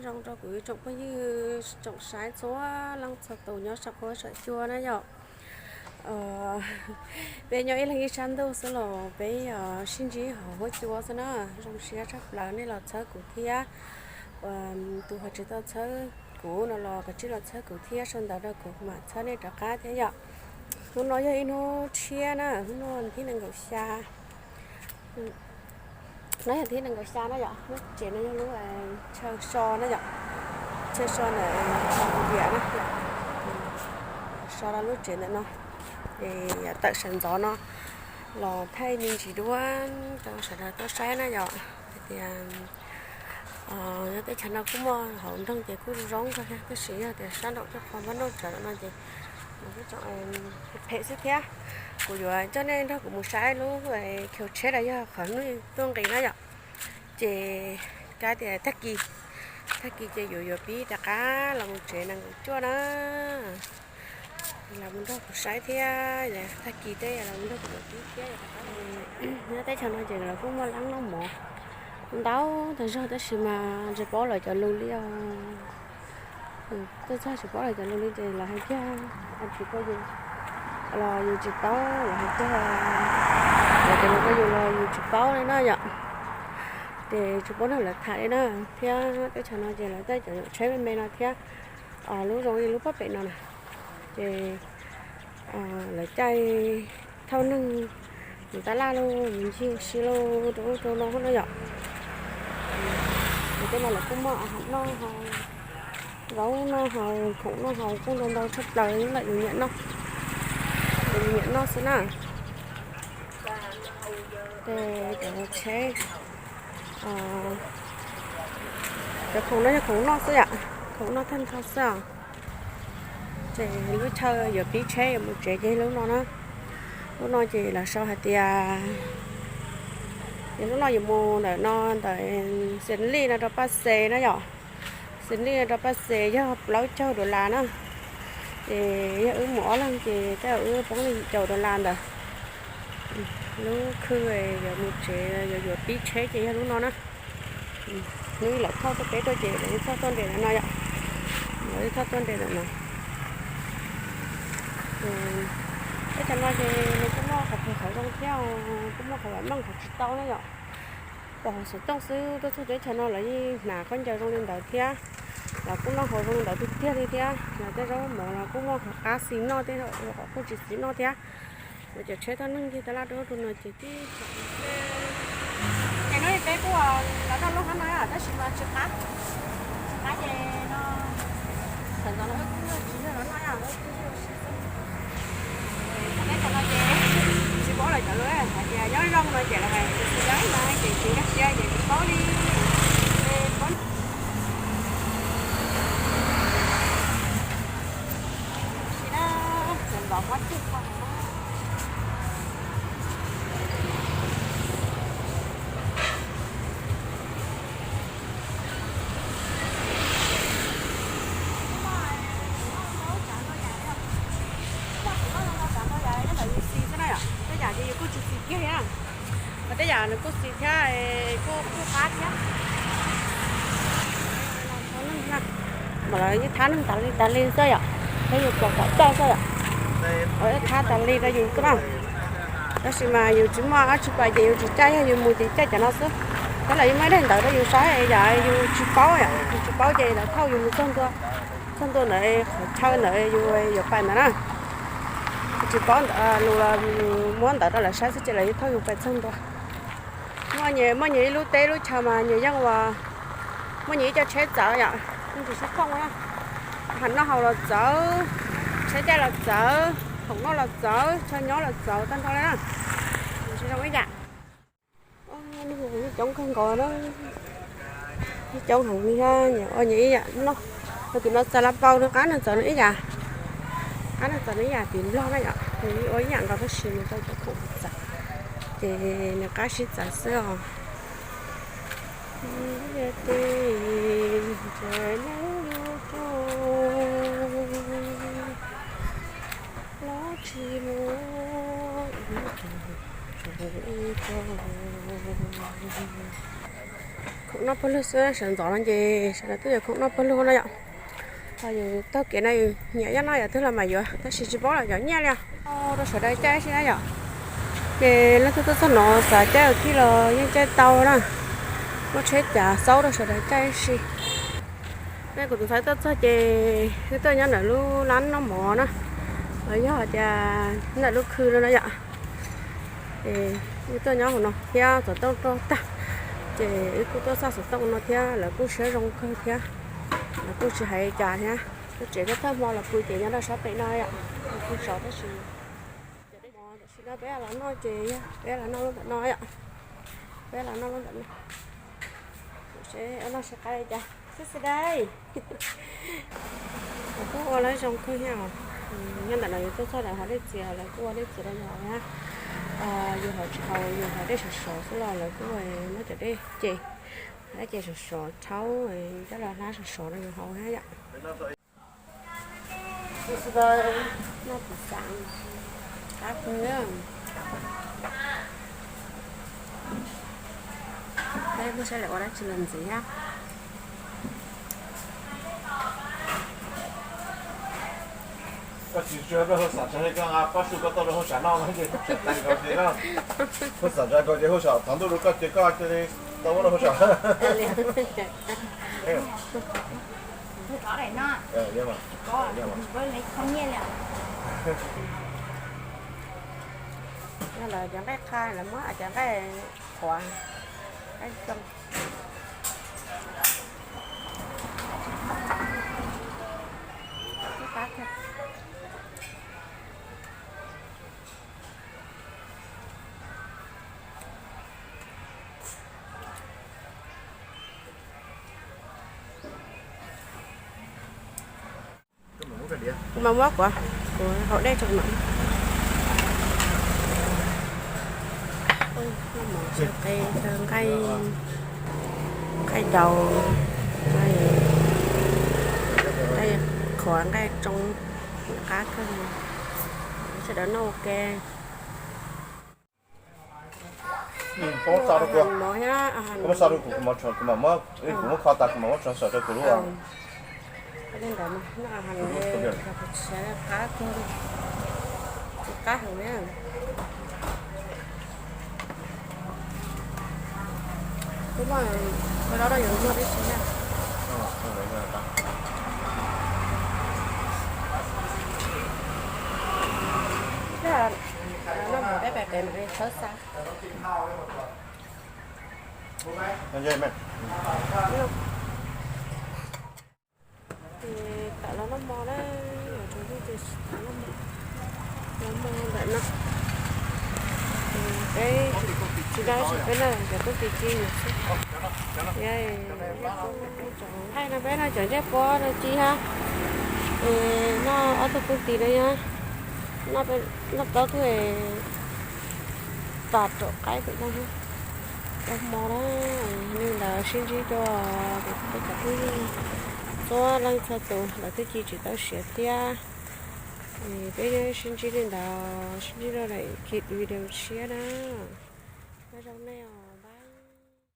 Zoo rau kuv tsoom phooj ywg tsoom saib txhua leej txhua tus nyob saum huab saum cua na yom. Peb nyob ib leeg ib sab ntuj xwb los peb sib ntsib hauv huab cua xwb na. Zoo siab tshaj plaws nej los txhawb kuv thiab. Tus ho tsis tau txhawb kuv no los kav tsij los txhawb kuv thiab, sau ntawv rau kuv mam txhawb nej rov qab thiab yom. Hnub no yog ib hnub tshiab na, hnub no thib nees nkaum xya. No yog thib nees nkaum xya na yom, lub tsev no yog lub chaw so na yom, chaw so ntawm viam na, so rau lub tsev ntawm no. Es tawm sawv ntxov no los thaij me ntsis duab rau sawv daws tau saib na yom. Hais tias nyob teb chaws no kuj muaj hauv nroog ces kuj zoo zoo kawg thiab, tab sis yog tias sab nraum cov qhov npab noj tsawv no ces nws kuj tseem phem xwb thiab. Kuv yuav coj nej nrog kuv mus saib lub khaus tsheb los yog qhov hnub tuaj nqis na yom. Ces kav tias tag kis, tag kis ces yuav yuav pib rov qab los mus tsev nees nkaum cuaj na. Los mus nrog kuv saib thiab, tag kis tej los mus nrog kuv yuav pib thiab. Nyob teb chaws no ces lawv kuj muaj lab noj mov ntau tag zog tab sis mas tsis paub lawv cov lus li os. Tuaj txog tsis paub lawv cov lus li ces lawv hais kiag tsis pub yus los yus tsis paub, lawv hais kiag lawv cov lus rau yus los yus tsis paub li na yom. Ces tsis paub nrog lawv tham li na. Thiab teb chaws no ces lawv caij cov nyuam tsheb me me no thiab, lub zoo li lub pob pem no na. Ces lawv caij thauj neeg mus tab laj los mus ncig si los rau ub rau no na yom. Ces tej no lawv kuj muaj hav noj haus, zaub noj haus, khoom noj haus kuj ntau ntau tshaj plaws lawm, yus nyiam noj, yus nyiam noj xwb na. Ces cov tsheb, cov khoom no yog khoom noj xwb yom, khoom noj tag nrho xwb os. Ces lub chaw yuav pib tsheb yuav mus tsev ces lub no na. Lub no ces lawv sau hais tias, ces lub no yuav mus ntawm no ntawm Xees Lij no rau Paj Xes na yom. Xees Lij no rau Paj Xes yog plaub caug dollar na. Ces yog wb mus ob leeg ces tej zaum wb poob li yim caum dollar ntawd. Lub khw yuav mus tsev yuav yuav pib tsheb ces yog lub no na. Hnub ib lawv thauj tuaj peb tuaj ces lawv ib txoj tuaj nres ntawm no yom. Lawv ib txoj tuaj nres ntawm no. Teb chaws no ces nws kuj muaj qhov phem qhov zoo thiab, kuj muaj qhov vam meej qhov tsis tau na yom. Pom hauv xov tooj xwb, tuaj txog teb chaws no lawv yeej hnav khaub ncaws zoo li ntawd thiab, lawv kuj noj haus zoo li ntawd tiag tiag li thiab. Lawv tej zaub mov los kuj muaj qhov qab xis noj, tej zaum kuj tsis xis noj thiab. Lawv cov tsheb thauj neeg ncig tab laj rau ub rau no ces tib, ces hnub ib peb kuj los noj lub hab no tab sis mas tsis qab, tsis qab ces no sawv ntxov los wb kuj tsis yog los noj, wb kuj ua si xwb. Teb chaws no ces tsis paub lawv cov lus, hais tias nyob zoo no ces lawv hais tias tsis nyob no ces tsis nkag siab ces tsis paub li. Ces paub si na, sawv ntxov mob ceg ko. Tej yam ces yus kuj tsis xis kiag li na, ho tej yam nws kuj xis thiab, kuj qab thiab. Mam li thab neeg tas li tas li xwb yom, thiab yus pom kom toj xwb yom. Ua ib thab tas li rau yus xwb na. Tab sis mas yus tsis muaj dab tsi pais ces yus tsis caij, yog yus mus ces caij cov no xwb. Tab lawv yeej muaj ib daim ntawv rau yus saib yom, yus tsis paub yom, yus tsis paub ces lawv thauj yus mus txog ntua, txog ntua ntawd qhov chaw ntawd yus yuav pais ntawd na. Yus tsis paub lus los muab ntawv rau lawv saib xwb ces lawv yeej thauj yus pais txog ntua. Muaj nyias, muaj nyias ib lub teb lub chaw mas nyias yeej ua, muaj nyias ib co tsheb txawv yom, yeej tsis sib thooj na. Hav noj haus los txawv, tsheb caij los txawv, khoom noj los txawv, chaw nyob los txawv tag nrho li na. Tsis zoo ib yam. Coob kawg nkaus na. Coob heev li thiab, nyias ua nyias ib yam noj. Tus no txawv los paus, nws qab nws txawv nws ib yam, qab nws txawv nws ib yam tim Nplog na yom, nws ua ib yam nkaus tab sis nws rau cov khoom txawv, ces nws qab sib txawv xwb os. Los tsis mus, khoom no Pawg lug xwb, sawv ntxov no ces sawv daws twb yuav khoom noj pawg lug no yom. Ho yus taug kev no yus nyiam nyob no yom, twb los mam yuav, tab sis tsis paub los cov nyiaj li os. Rau sawv daws caij ib si na yom. Ces leej twg tuaj txog no xav caij ua tij los yeej caij tau na. Muaj tsheb cas xaub rau sawv daws caij ib si. Nej, kuv tus ntxhais tuaj txog ces wb tuaj nyob ntawm lub lab noj mov na, los yog hais tias ntawm lub khw no na yom. Ces wb tuaj nyob hauv no thiab xov tooj rau tag, ces wb kuj tuaj xaj xov tooj no thiab, lawv kuj siab zoo kawg thiab, lawv kuj tsis hais li cas thiab. Lub tsev thiab thawj hmo los pw ces nyob rau sab pem no yom, pw sov tab sis tam sim no peb los noj ces yog peb los noj lub ntawm no yom, peb los noj lub ntawm no. Seb noj seb qab li cas xwb xwb dai. Lawv kuj ua lawv zoo kawg thiab os. Nyob ntawm no yus tuaj txog lawv haus dej txias, lawv kuj ua dej txias rau yus haus thiab. Yus haus tsis haus, yus haus dej sov sov xwb los lawv kuj muab cov dej ces, dej ces sov sov rhaub coj los hlab sov sov rau yus haus thiab yom. Noj tus xav qab kawg. Peb muab saib lawv ua dab tsi los ntxiv thiab. Koj tsis tsuas rau hauj sam tsev, koj nqa pob su koj tuaj rau hauj sam noj no ces hauj sam tag nkaus ces, hauj sam tag nkaus ces hauj sam thov ntuj rau koj ces koj cia li tau muab rau hauj sam. Lawv cov nqaij qha, lawv muab cov nqaij qhuav, nqaij xoo. Kuv mam muab kuv, kuv haus dej tso mam. Noj mov qe, nqaij, nqaij daus, nqaij qhuav, nqaij tsoo, qab kawg. Sawv daws noj ua ke. Koj muab xa rau kuv, koj muab xa rau kuv, kuv mam muab, kuv muab kho tas kuv mam muab transfer rau kuv lub. Qab kawg, qab heev li. Twb muaj, ua no rau yus muaj tib si na. Noj mov peb pem kev mam li tshawb xa. Ces tawm los noj mov na, tsoom phooj ywg, tawm los noj mov, los mov ntawm no. Peb tsis dab tsi peb na, cov tub txiv ci mus xwb. Tsoom nqaij no peb noj cov ncej puab no ci hab. Noj ob tug kub tis no yog, noj plaub tug tas rau qaib pem no. Tau hmo na, li ntawd sib ntsib dua, peb cov phooj ywg txhua leej txhua tus lawv twb ci tsis tau siav thiab. Peb sib ntsib li ntawd, sib ntsib rau daim video tshiab na. Nyob zoo nej.